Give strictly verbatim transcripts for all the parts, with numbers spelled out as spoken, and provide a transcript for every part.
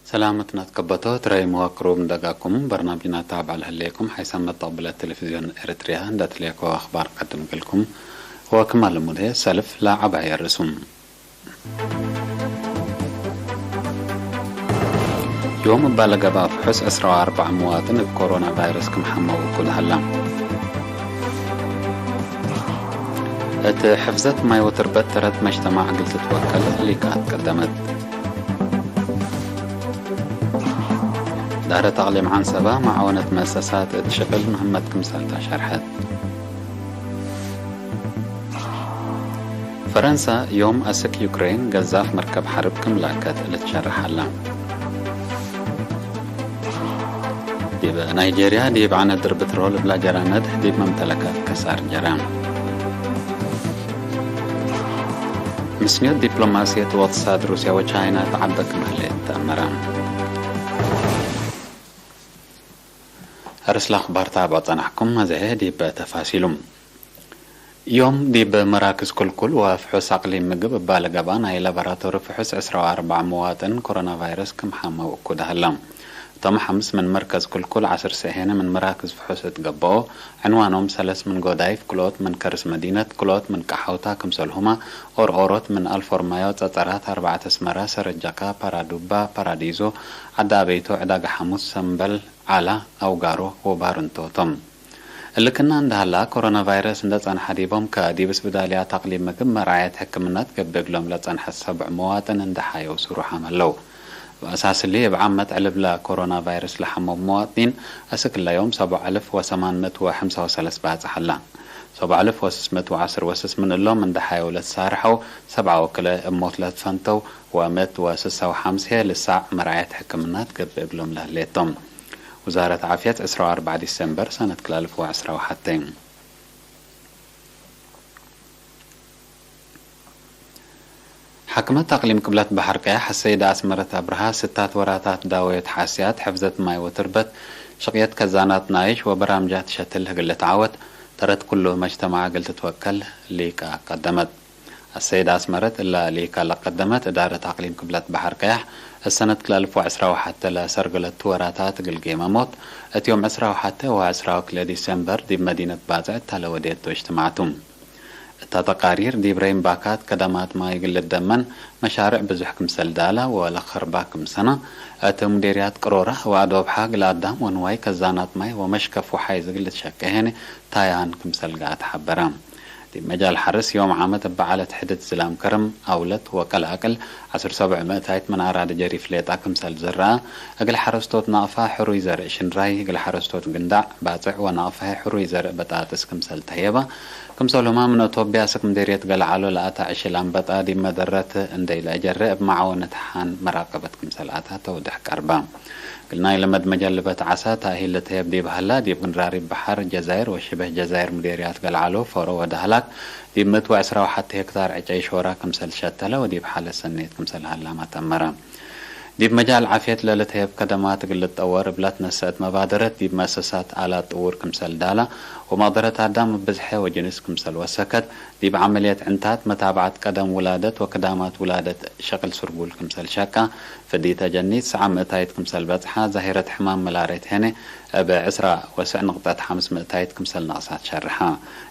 ሰላምትና ትከበቶ ትረይ መዋክሩ ምደጋኩም በርናምጅና ታብዕ ለህሌኩም ሓይሳም መተቅብለት ቴሌቪዝዮን ኤረትርያ እንደ ትሌኮ አኽባር ቀድም እግልኩም። ወክማ ልሙድ ህዬ ሰልፍ ለዐባየ ርእሱም። ዮም እባለ ገብአ ፍሑስ ዕስራ ወአርበዕ መዋጥን እብ ኮሮና ቫይረስ ክም ሐመው እኩድ ሀላ። እት ሕፍዘት ማይ ወትርበት ተረት መጅተማዕ እግል ትትወከል ሊቃ አትቀደመት። ዳረት አቅሊም ዐንሰበ መዓወነት መእሰሳት እት ሽቅል ምህመት ክምሰልታ ሸርሐት። ፈረንሰ ዮም አስክ ዩክሬን ገዛፍ መርከብ ሐርብ ክም ላከት ልትሸረሕ ሀላ። ዲብ ናይጄርያ ዲብ ዐነድር ብትሮል እብላ ጀራ ነድሕ ዲብ መምተለካት ከሳር ጀረ። ምስንዮት ዲፕሎማስየት ወእቅትሳድ ሩስያ ወቻይና ተዐበ ክም ህሌት ተአመረ። አርስለ አኽባር ታብዖ ጸናሕኩም፣ አዜ ዲብ ተፋሲሉ። ዮም ዲብ መራክዝ ክልኩል ወፍሑስ አቅሊም ምግብ እባለ ገብአ ናይ ላቦራቶሪ ፍሑስ ዕስራ ወአርበዕ መዋጥን ኮሮና ቫይረስ ክም ሐመው እኩድ ሀላ። እቶም ሐምስ ምን መርከዝ ክልኩል ዐስር ሰሄነ ምን መራክዝ ፍሑስ እት ገብኦ፣ ዕንዋኖም ሰለስ ምን ጎዳይፍ፣ ክልኦት ምን ከርስ መዲነት፣ ክልኦት ምን ቀሐውታ፣ ክምሰልሁመ ኦርኦሮት ምን አልፎርማዮ፣ ጸጸራት አርበዕት አስመረ፣ ሰረጀካ፣ ፓራዱባ፣ ፓራዲዞ፣ ዐዲ አበይቶ፣ ዕዳጋ ሐሙስ፣ ሰምበል፣ ዐላ፣ አውጋሮ ወባርንቶ ቶም። እሊ ክና እንደ ሀላ፣ ኮሮና ቫይረስ እንደ ጸንሐ ዲቦም ከዲብ ስብዳልያት አቅሊም ምግብ መርዓየት ሕክምናት ገብእ እግሎም ለጸንሐት ሰብዕ መዋጥን እንደ ሐየው ስሩሓም ሀለው። እብ አሳስ እሊ፣ እብ ዓመት ዕልብ ለኮሮና ቫይረስ ለሐመው መዋጥኒን አስክ እለ ዮም ሰብዕ አልፍ ወሰማን ምእት ወሐምሳ ወሰለስ ባጽሕ ሀላ። ሰብዕ አልፍ ወስስ ምእት ወዐስር ወስስ ምን እሎም እንደ ሐየው ለትሳርሐው፣ ሰብዓ ወክልኤ እብ ሞት ለትፈንተው ወምእት ወስሳ ወሐምሴ ልሳዕ መርዓየት ሕክምናት ገብእ እግሎም ለህሌቶም። ውዛረት ዓፍየት ዕስራ ወአርበዕ ዲሴምበር ሰነት ክልኤ አልፍ ወዐስራ ወሐቴ። ሓክመት አቅሊም ቅብለት በሐር ቀያሕ አሰይደ አስመረት አብርሃ፣ ስታት ወራታት ዳወየት ሓስያት፣ ሕፍዘት ማይ ወትርበት፣ ሽቅየት ከዛናት ናይሽ ወበራምጃት ሸትል እግል ልትዓወት፣ ተረት ኩሉ መጅተማዕ እግል ትትወከል ሊቃ ቀደመት። አሰይደ አስመረት እለ ሊካ ለቀደመት እዳረት አቅሊም ቅብለት በሐር ቀያሕ፣ እሰነት ክልኤ አልፍ ወዐስራ ወሐቴ ለሰርገለቱ ወራታት እግል ጌመ ሞት፣ እት ዮም ዕስራ ወሐቴ ወዐስራ ወክልኤ ዲሴምበር ዲብ መዲነት ባጽዕ እተ ለወዴቱ እጅትማዕቱ። እተ ተቃሪር ዲብ ረይም ባካት ከደማት ማይ እግል ልደመን መሻርዕ ብዙሕ ክምሰል ዳላ ወለከርባ ክምሰና፣ እት ሙዴርያት ቅሮራ ወአዶብሓ እግል አዳም ወንዋይ ከዛናት ማይ ወመሽከፍ ወሓይዝ እግል ልትሸቄ ሄነ ታያን ክምሰል ገአ ተሐበረ። ዲብ መጃል ሐርስ፣ ዮም ዓመት እበ ዐለት ሕድድ ዝላም ከርም፣ አውለት ወቀላቅል፣ ዐስር ሰብዕ ምእታይት ምን አራዲ ጀሪፍ ሌጣ ክምሰል ዝረአ፣ እግል ሐረስቶት ናቅፋ ሕሩይ ዘርእ ሽንራይ፣ እግል ሐረስቶት ግንዳዕ፣ ባጽዕ ወናቅፋ ሕሩይ ዘርእ በጣጥስ ክምሰል ተህየበ። ክምሰልሁመ ምን አቶብያ አስክ ምዴርየት ገልዓሎ ለአተ ዕሽል አንበጣ ዲብ መደረት እንዴ ለአጀረ እብ መዓወነት ሐን መራቀበት ክምሰል አታ ተውድሕ ቀርበ። እግል ናይ ለመድ መጀልበት ዐሳ ታእሂል ልትህየብ ዲብ ሀላ፣ ዲብ ግንራሪብ በሐር ጀዛይር ወሽብህ ጀዛይር ሙዴርያት ገልዓሎ፣ ፈሮ ወደህላክ ዲብ ምእት ወዕስራ ወሐቴ ሄክታር ዕጨይ ሾራ ክምሰል ሸተለ ወዲብ ሓለት ሰኔት ክምሰል ሀላመ ተመረ። ዲብ መጃል ዓፍየት ለልትህየብ ከደማት እግል ልትጠወር እብ ለትነሰአት መባደረት፣ ዲብ መአሰሳት አላት ጥዉር ክምሰል ዳላ ወመቅደረት አዳም እብ ብዝሐ ወጅንስ ክምሰል ወሰከት፣ ዲብ ዐመልየት ዕንታት፣ መታብዐት ቀደም ውላደት ወክዳማት ውላደት ሸቅል ስርጉል ክምሰል ሸቃ፣ ፍዲተ ጀኒት ሰዓ ምእታይት ክምሰል በጽሓ፣ ዛሂረት ሕማም መላሬት ሄነ እብ ዕስራ ወስዕ ንቅጠት ሐምስ ምእታይት ክምሰል ነቅሳት ሸርሓ።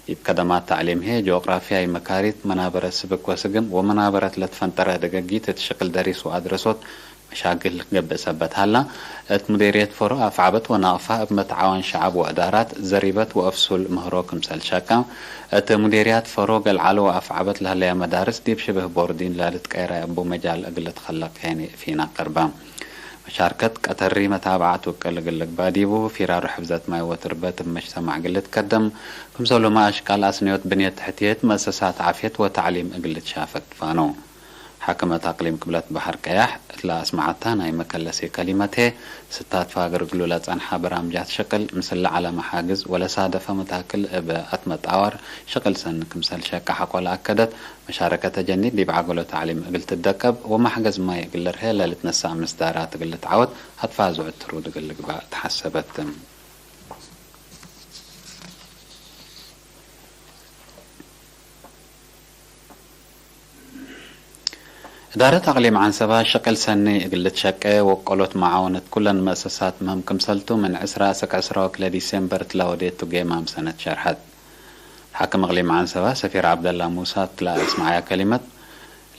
ዲብ ከደማት ተዕሊም ህዬ፣ ጂኦግራፍያይ መካሪት፣ መናበረት ስብክ ወስግም ወመናበረት ለትፈንጠረ ደገጊት እት ሽቅል ደሪስ ወአድረሶት መሻክል ገብእ ሰበት ሀላ። እት ሙዴርየት ፈሮ አፍዓበት ወናቅፋ እብ መትዓወን ሸዐብ ወእዳራት ዘሪበት ወአፍሱል ምህሮ ክምሰል ሸቃ። እት ሙዴርያት ፈሮ ገልዓሎ ወአፍዓበት ለህለየ መዳርስ ዲብ ሽብህ ቦርዲን ለልትቀይረ እቡ መጃል እግል ልትከለቅ ሄኒ ፊና ቀርበ። መሻርከት ቀተሪ መታብዓት ውቅል እግል ልግበእ ዲቡ፣ ፊራሩ ሕፍዘት ማይ ወትርበት እብ መጅተማዕ እግል ልትከደም፣ ክምሰሉመ አሽቃል አስንዮት ብንየት ተሕትየት፣ መአሰሳት ዓፍየት ወተዕሊም እግል ልትሻፈግ ትፋነው። ሓክመት አቅሊም ቅብለት በሐር ቀያሕ እትለ አስመዐታ ናይ መከለሴ ከሊመት ህዬ፣ ስታት ፋግር እግሉ ለጸንሐ በራምጃት ሽቅል፣ ምስል ለዐለ መሓግዝ ወለሳደፈ መታክል እብ አትመጣዋር ሽቅል ሰኒ ክምሰል ሸቀ ሐቆ ለአከደት፣ መሻረከተ ጀኒት ዲብ ዐገሎ ተዕሊም እግል ትደቀብ ወመሕገዝ ማይ እግል ልርሄ ለልትነሰእ ምስዳራት እግል ልትዓወት አትፋዝዑ ትሩድ እግል ልግባእ ተሐሰበት። እዳረት አቅሊም ዐንሰበ ሸቅል ሰኒ እግል ልትሸቄ ወቀሎት መዓወነት ኩለን መአሰሳት ምህም ክምሰልቱ ምን ዕስራ እስክ ዕስራ ወክልኤ ዲሴምበር እትለ ወዴቱ ጌማም ሰነት ሸርሐት። ሓክም እቅሊም ዐንሰበ ሰፊር ዐብደላ ሙሳ እትለ አስመዐያ ከሊመት፣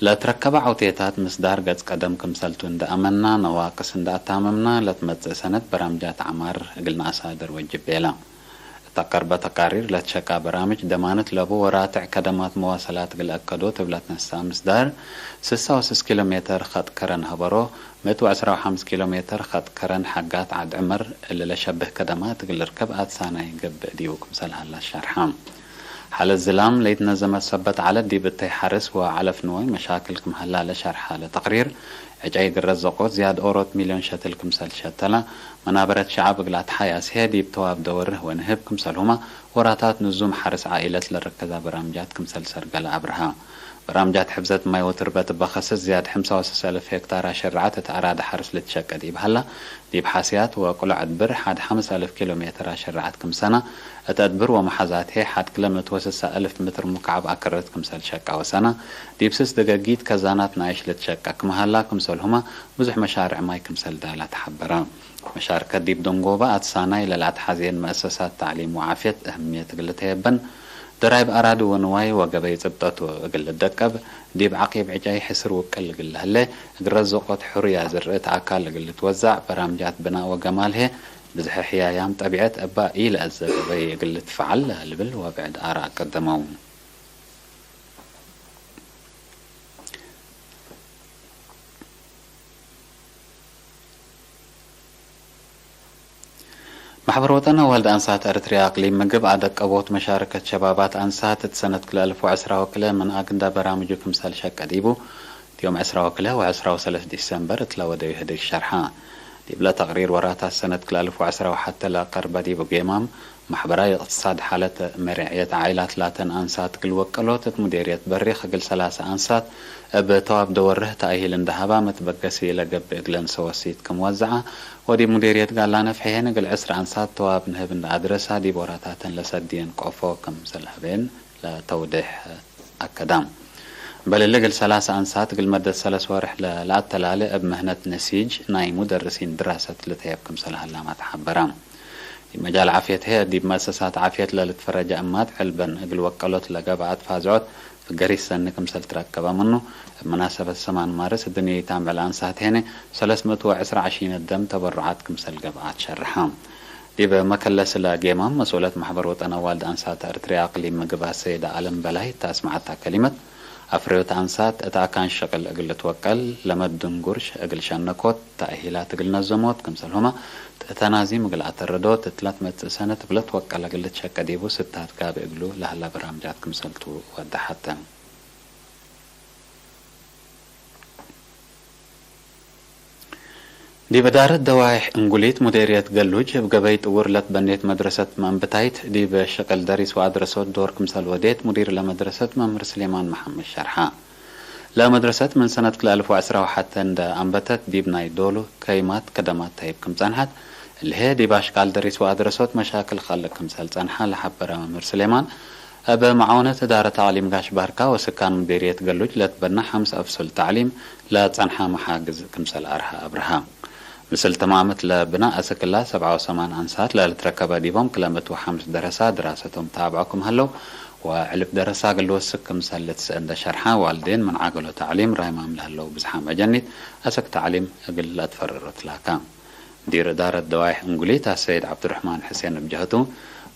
ለትረከበ ዐውቴታት ምስዳር ገጽ ቀደም ክምሰልቱ እንደ አመና፣ ነዋቅስ እንደ አታመምና፣ ለትመጽእ ሰነት በራምጃት ዐማር እግል ነአሳድር ወጅብ ቤላ። እተ ቀርበ ተቃሪር ለትሸቃ በራምጅ ደማነት ለቡ ወራትዕ ከደማት መዋሰላት እግል አከዶ ትብለት ነሳ ምስዳር፣ ስሳ ወስስ ኪሎ ሜተር ኸጥ ከረን ሀበሮ፣ ምእት ወዕስራ ወሐምስ ኪሎ ሜተር ኸጥ ከረን ሐጋት ዐድ ዕመር እሊ ለሸብህ ከደማት እግል ልርከብ አትሳናይ ገብእ ዲቡ ክምሰል ሀላ ሸርሐ። ሓለት ዝላም ለይትነዘመት ሰበት ዐለት ዲብ እተይ ሐርስ ወዐለፍ ንዋይ መሻክል ክም ሀላ ለሸርሐ ለተቅሪር፣ ዕጨይ እግል ረዘቆት ዝያድ ኦሮት ሚልዮን ሸትል ክምሰል ሸተለ፣ መናበረት ሸዐብ እግል አትሓያስ ህዬ ዲብ ተዋብ ደወርህ ወንህብ ክምሰልሁመ ወራታት ንዙም ሐርስ ዓኢለት ለረከዛ በራምጃት ክምሰል ሰርገለ አብርሃ። በራምጃት ሕፍዘት ማይ ወትርበት እበ ከስስ ዝያድ ሐምሳ ወስስ አልፍ ሄክታር አሸረዐት እት አራደ ሐርስ ልትሸቀ ዲብ ሀላ፣ ዲብ ሓስያት ወቅሎዕ አድብር ሐድ ሐምስ አልፍ ኪሎ ሜትር አሸረዐት ክምሰና፣ እት አድብር ወመሓዛት ህዬ ሐድ ክለ ምእት ወስሳ አልፍ ምትር ሙካዕብ አከረት ክምሰል ሸቃ ወሰና፣ ዲብ ስስ ደገጊት ከዛናት ናይሽ ልትሸቀ ክም ሀላ ክምሰልሁመ ብዙሕ መሻርዕ ማይ ክምሰል ዳላ ተሐበረ። መሻርከት ዲብ ደንጎበ አትሳናይ ለለአትሐዜን መአሰሳት ተዕሊም ወዓፍየት እህምየት እግል ልትሀየበን፣ ደራይብ አራዲ ወንዋይ ወገበይ ጽብጠቱ እግል ልደቀብ፣ ዲብ ዐቂብ ዕጨይ ሕስር ውቅል እግል ለህሌ፣ እግል ረዘቆት ሕሩይ አዝርእት አካል እግል ልትወዛዕ፣ በራምጃት ብናእ ወገማል ህዬ ብዝሐ ሕያያም ጠቢዐት እባ ኢለአዘ ገበይ እግል ልትፈዐል ለልብል ወብዕ ደአረ አቀደመው። ማሕበር ወጠን አዋልድ አንሳት ኤረትርያ አቅሊም ምግብ አደቀቦት መሻረከት ሸባባት አንሳት እት ሰነት ክልኤ አልፍ ወዐስራ ወክልኤ ምን አግንዳ በራምጁ ክምሰል ሸቀ ዲቡ፣ ዮም ዕስራ ወክልኤ ወዐስራ ወሰለስ ዲሰምበር እት ለወደዩ ህድግ ሸርሐ። ዲብለ ተቅሪር ወራታት ሰነት ክልኤ አልፍ ወዐስራ ወሐተ ለቀርበ ዲቡ ጌማም፣ ማሕበራዊ እቅትሳድ ሓለት መርዕየት ዓኢላት ላተን አንሳት እግል ወቀሎት እት ሙዴርየት በሪክ እግል ሰላሰ አንሳት እብ ተዋብ ደወርህ ተአሂል እንደ ሀባ መትበገሲ ለገብእ እግለን ሰወሲት ክም ወዘዐ ወዲብ ሙዴርየት ጋላ ነፍሐየን እግል ዕስር አንሳት ተዋብ ንህብ እንደ አድረሳ ዲብ ወራታተን ለሰድየን ቆፎ ክምሰል ሀቤን ለተውዴሕ አከዳ። እምበል እሊ እግል ሰላሰ አንሳት እግል መደት ሰለስ ወርሕ ለ-፣ ለአተላሌ እብ ምህነት ነሲጅ ናይ ሙደርሲን ድራሰት ልትሀየብ ክምሰል ሀላማ ተሐበረ። ዲብ መጃል ዓፍየት ህዬ፣ ዲብ መአሰሳት ዓፍየት ለልትፈረጀ እማት ዕልበን እግል ወቀሎት ለገብአት ፋዝዖት ፍገሪት ሰኒ ክምሰል ትረከበ ምኑ፣ እብ መናሰበት ሰማን ማርስ እድንየይታም ዕለ አንሳት ሄነ ሰለስ ምእት ወዕስራ ዐሺነት ደም ተበሩዓት ክምሰል ገብአት ሸርሐ። ዲብ መከለስ ለጌማም መስኡለት ማሕበር ወጠን አዋልድ አንሳት ኤረትርያ አቅሊም ምግብ አሰይደ አለም በላይ እተ አስመዐታ ከሊመት፣ አፍረዮት አንሳት እት አካን ሸቅል እግል ልትወቀል ለመ ድንጉርሽ እግል ሸነኮት፣ ተአሂላት እግል ነዘሞት፣ ክምሰልሁመ ተናዚም እግል አተረዶት፣ እት ለትመጽእ ሰነት እብ ለትወቀል እግል ልትሸቀ ዲቡ ስታት ጋብእ እግሉ ለሀላ በራምጃት ክምሰልቱ ወደሐተ። ዲብ እዳረት ደዋይሕ እንጉሊት ሙዴርየት ገሉጅ፣ እብ ገበይ ጥውር ለትበኔት መድረሰት መእንብታይት፣ ዲብ ሸቅል ደሪስ ወአድረሶት ዶር ክምሰል ወዴት፣ ሙዲር ለመድረሰት መምህር ስሌማን መሐመድ ሸርሐ። ለመድረሰት ምን ሰነት ክልኤ አልፍ ወዐስራ ወሐተ እንደ አንበተት፣ ዲብ ናይ ዶሉ ከይማት ከደማት ተህይብ ክም ጸንሐት፣ እሊ ህዬ ዲብ አሽቃል ደሪስ ወአድረሶት መሻክል ከልቅ ክምሰል ጸንሐ ለሐበረ መምህር ስሌማን፣ እብ መዓውነት እዳረት አቅሊም ጋሽ ባርካ ወስካን ሙዴርየት ገሉጅ ለትበነ ሐምስ አፍሱል ተዕሊም ለጸንሐ መሓግዝ ክምሰል አርሀ አብርሃ። ምስል ተማመት ለብናእ አስክ እላ ሰብዓ ወሰማን አንሳት ለልትረከበ ዲቦም ክለ ምእት ወሐምስ ደረሳ ድራሰቶም ተአብዖ ክም ሀለው ወዕልብ ደረሳ እግል ልወስክ ክምሰል ልትሰእ እንደ ሸርሐ፣ ዋልዴን ምን ዐገሎ ተዕሊም ራይማም ለህለው ብዝሓም አጀኒት አስክ ተዕሊም እግል ለአትፈረሮ ትላካ። ሙዲር እዳረት ደዋይሕ እንጉሊት አሰይድ ዐብዱረሕማን ሕሴን እብ ጀህቱ፣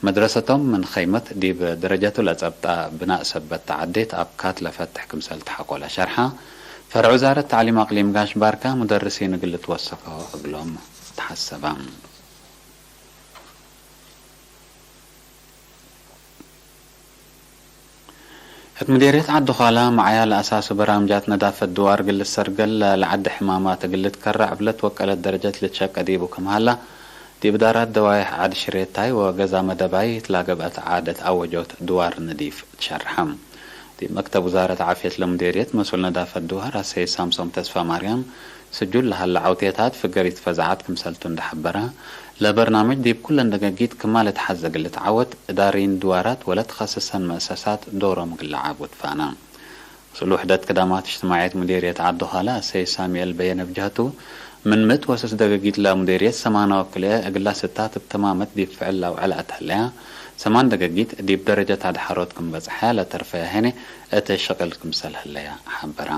መድረሰቶም ምን ከይመት ዲብ ደረጀቱ ለጸብጣ ብናእ ሰበት ተዐዴት አብካት ለፈትሕ ክምሰል ተሐቆለ ሸርሐ። ፈርዕ ውዛረት ተዕሊም አቅሊም ጋሽ ባርካ ሙደርሲን እግል ልትወሰኮ እግሎም ተሐሰበ። እት ምዴርየት ዐዲ ዃላ መዓያ ለአሳሱ በራምጃት ነዳፈት ድዋር እግል ልሰርገል ለዐዲ ሕማማት እግል ልትከረዕ እብ ለትወቀለት ደረጀት ልትሸቀ ዲቡ ክም ሀላ፣ ዲብ እዳራት ደዋይሕ ዐድ ሽሬታይ ወገዛ መደባይ እት ለገብአት ዓደት አወጆት ድዋር ነዲፍ ትሸርሐ። ዲብ መክተብ ውዛረት ዓፍየት ለሙዴርየት መስኡል ነዳፈት ድዋር አሰይድ ሳምሶም ተስፋማርያም፣ ስጁል ለሀለ ዐውቴታት ፍገሪት ፈዛዐት ክምሰልቱ እንደ ሐበረ፣ ለበርናምጅ ዲብ ኩለን ደገጊት ክማ ልትሐዘ እግል ልትዓወት፣ እዳሪን ድዋራት ወለትከስሰን መእሰሳት ዶሮም እግል ለዓቡ ትፋና። ምስል ውሕደት ክዳማት እጅትማዕየት ሙዴርየት ዐዱ ኻለ አሰይ ሳሙኤል በየነ ብጀህቱ፣ ምን ምእት ወሰስ ደገጊት ለሙዴርየት ሰማንያ ወክልኤ እግላ ስታት እብ ተማመት ዲብ ፍዕል ለአውዕለ አትሀለያ፣ ሰማን ደገጊት ዲብ ደረጀት አድሓሮት ክም በጽሐ ለተርፈየ ሄኔ እት ሽቅል ክምሰል ህለያ ሐበራ።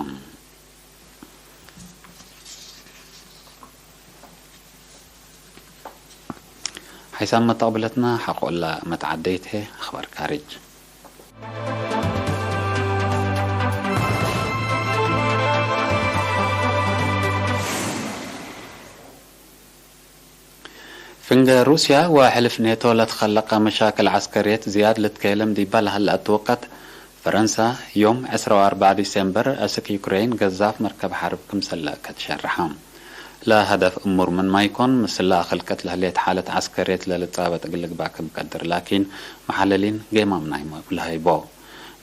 ሓይሳም መተቅብለትና ሐቆ እላ መትዓደይት ህዬ፣ አኽባር ካርጅ። ፍንገ ሩስያ ወሕልፍ ኔቶ ለትከለቀ መሻክል ዐስከርየት ዝያድ ልትከየለም ዲበ ለሀለአት ወቀት፣ ፈረንሳ ዮም ዕስራ ወአርበዕ ዲሴምበር አስክ ዩክሬን ገዛፍ መርከብ ሐርብ ክምሰል ለአከት ሸርሐ። ለሀደፍ እሙር ምንማ ኢኮን፣ ምስለ አክልቀት ለህሌት ሓለት ዐስከርየት ለልትጻበጥ እግል ልግባእ ክም ቀድር ላኪን፣ መሐለሊን ጌማም ናይም እብ ለሀይቦ።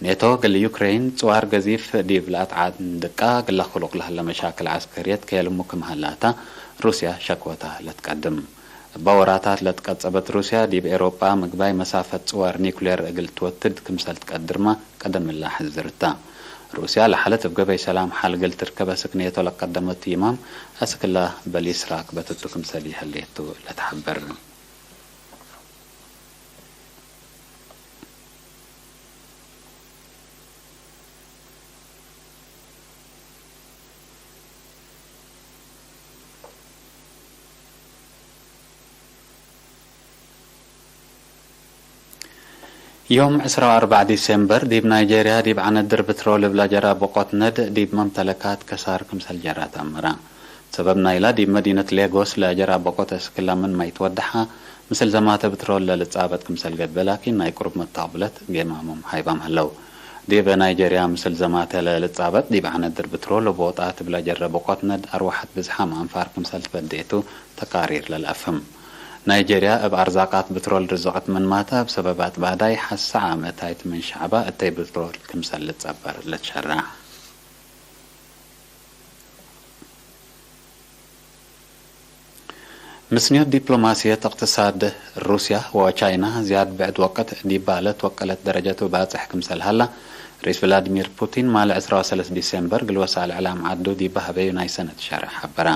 ኔቶ እግል ዩክሬን ጽዋር ገዚፍ ዲብ ለአትዓንድቃ እግል ለክሉቅ ለህለ መሻክል ዐስከርየት ከየልሙ ክም ሀላታ ሩስያ ሸክወታ ለትቀድም። እበ ወራታት ለትቀጸበት ሩስያ፣ ዲብ ኤሮጳ ምግባይ መሳፈት ጽዋር ኒኩሌር እግል ትወትድ ክምሰል ትቀድርመ ቀደም እላ ሐዝርታ። ሩስያ ለሐለት እብ ገበይ ሰላም ሐል እግል ትርከብ አስክ ኔቶ ለቀደመቱ ይማም፣ አስክ እላ በሊስ ራክበትቱ ክምሰል ይሀሌቱ ለተሐበር። ዮም ዕስራ ወአርበዕ ዲሴምበር፣ ዲብ ናይጄርያ፣ ዲብ ዐነድር ብትሮል እብ ለጀራ ቦቆት ነድ፣ ዲብ መምተለካት ከሳር ክምሰል ጀራ ተአመረ። ሰበብ ናይላ፣ ዲብ መዲነት ሌጎስ ለጀራ ቦቆት አስክላ ምንመ ኢትወደሐ፣ ምስል ዘማተ ብትሮል ለልጻበጥ ክምሰል ገብእ፣ ላኪን ናይ ቅሩብ መታቅብለት ጌማሞም ሃይባም ሀለው። ዲብ ናይጄርያ፣ ምስል ዘማተ ለልጻበጥ፣ ዲብ ዐነድር ብትሮል እብ ወጣት እብ ለጀረ ቦቆት ነድ፣ አርወሐት ብዝሓም አንፋር ክምሰል ትበዴ ቱ፣ ተቃሪር ለልአፍህም። ናይጄርያ እብ አርዛቃት ብትሮል ርዝቀት ምንማተ፣ እብ ሰበብ አትባዳይ ሐሰ ዓመታይት ምን ሸዕባ እተይ ብትሮል ክምሰል ልትጸበር ልትሸረሕ። ምስንዮት ዲፕሎማስየት እቅትሳድ ሩስያ ወቻይና ዝያድ ብዕድ ወቅት ዲባ ለትወቀለት ደረጀቱ ባጽሕ ክምሰል ሀላ፣ ርኢስ ቭላድሚር ፑቲን ማል ዕስራ ወሰለስ ዲሴምበር ግል ወሳእል እዕላም ዐዱ ዲባ ሀበዩ ናይ ሰነት ሸርሕ ሐበረ።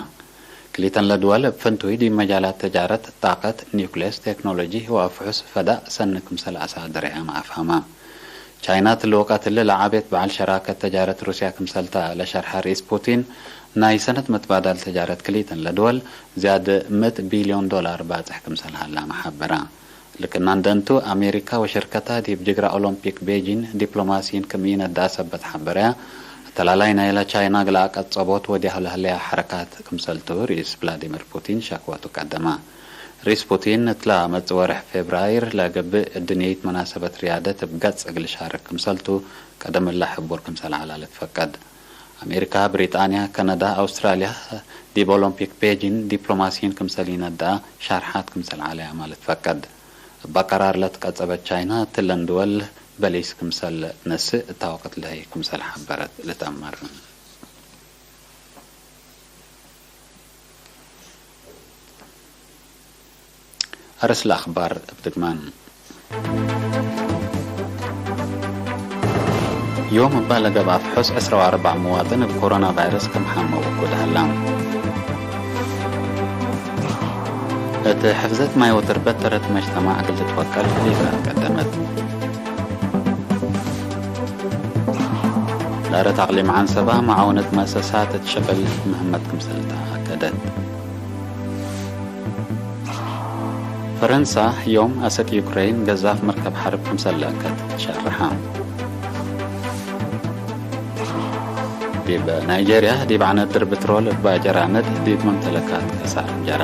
ክሊተን ለድወል እብ ፍንቱይ ዲብ መጃላት ተጃረት፣ ጣቀት፣ ኒውክሌስ፣ ቴክኖሎጂ ወአፍሑስ ፈዳእ ሰኒ ክምሰል አሳደረያም አፍሀማ። ቻይና እትሊ ወቀት እሊ ለዐቤት በዐል ሸራከት ተጃረት ሩስያ ክምሰልተ ለሸርሐ ርኢስ ፑቲን፣ ናይ ሰነት መትባዳል ተጃረት ክሊተን ለድወል ዝያድ ምእት ቢልዮን ዶላር ባጽሕ ክምሰል ሀላመ ሐበረ። ልክናን ደንቱ፣ አሜሪካ ወሽርከታ ዲብ ጅግራ ኦሎምፒክ ቤጂን ዲፕሎማሲይን ክም ኢነድአ ሰበት ሐበረያ፣ አተላላይ ናይለ ቻይና እግል አቀጸቦት ወድያሁ ለህለያ ሐረካት ክምሰልቱ ርኢስ ቭላዲሚር ፑቲን ሸክወቱ ቀደመ። ርኢስ ፑቲን፣ እትላ መጽእ ወርሕ ፌብራይር ለገብእ እድንይት መናሰበት ርያደት እብ ገጽ እግል ሻርክ ክምሰልቱ ቀደም እለ ሕቡር ክምሰል ዐለ ልትፈቀድ። አሜሪካ፣ ብሪጣንያ፣ ከነዳ፣ አውስትራልያ ዲብ ኦሎምፒክ ቤጂን ዲፕሎማሲይን ክምሰል ኢነድአ ሻርሓት ክምሰል ዐለያመ ልትፈቀድ። እበ ቀራር ለትቀጸበት ቻይና፣ እትለን ድወል በሊስ ክምሰል ነስእ እታ ወቅት ለህይ ክምሰል ሐበረት ልትአመር። አርስ ለአክባር እብ ድግማን። ዮም እባ ለገብአ ፍሑስ ዕስራ ወአርበዕ መዋጥን እብ ኮሮና ቫይረስ ክም ሐመው እኩድ ሀላ። እት ሕፍዘት ማይ ወትርበት ተረት መጅተማዕ እግል ትትወቀል ሊብራን ቀደመት። ለአረት አቅሊም ዐንሰባ መዓውነት መአሰሳት እት ሽቅል ምህመት ክምሰል ተአከደት። ፈረንሳ ዮም አሰክ ዩክረይን ገዛፍ መርከብ ሐርብ ክምሰል ለአከት ሸርሐ። ዲብ ናይጄርያ፣ ዲብ ዐነድር ብትሮል እባ ጀራመድ ዲብ መምተለካት ከሳር ጀራ።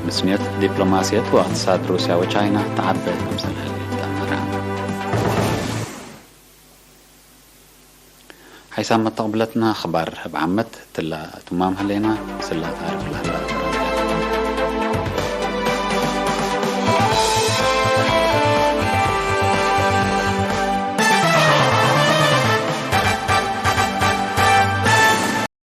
ምስንዮት ዲፕሎማስየት ወእቅትሳድ ሩስያ ወቻይና ተዐበ ክምሰል ህሌት ተአመረ። ሓይሳም መተቅብለትና አኽባር እብ ዓመት ትላ ቱማም ህሌና፣ ምስላ ታርፍ ለህላ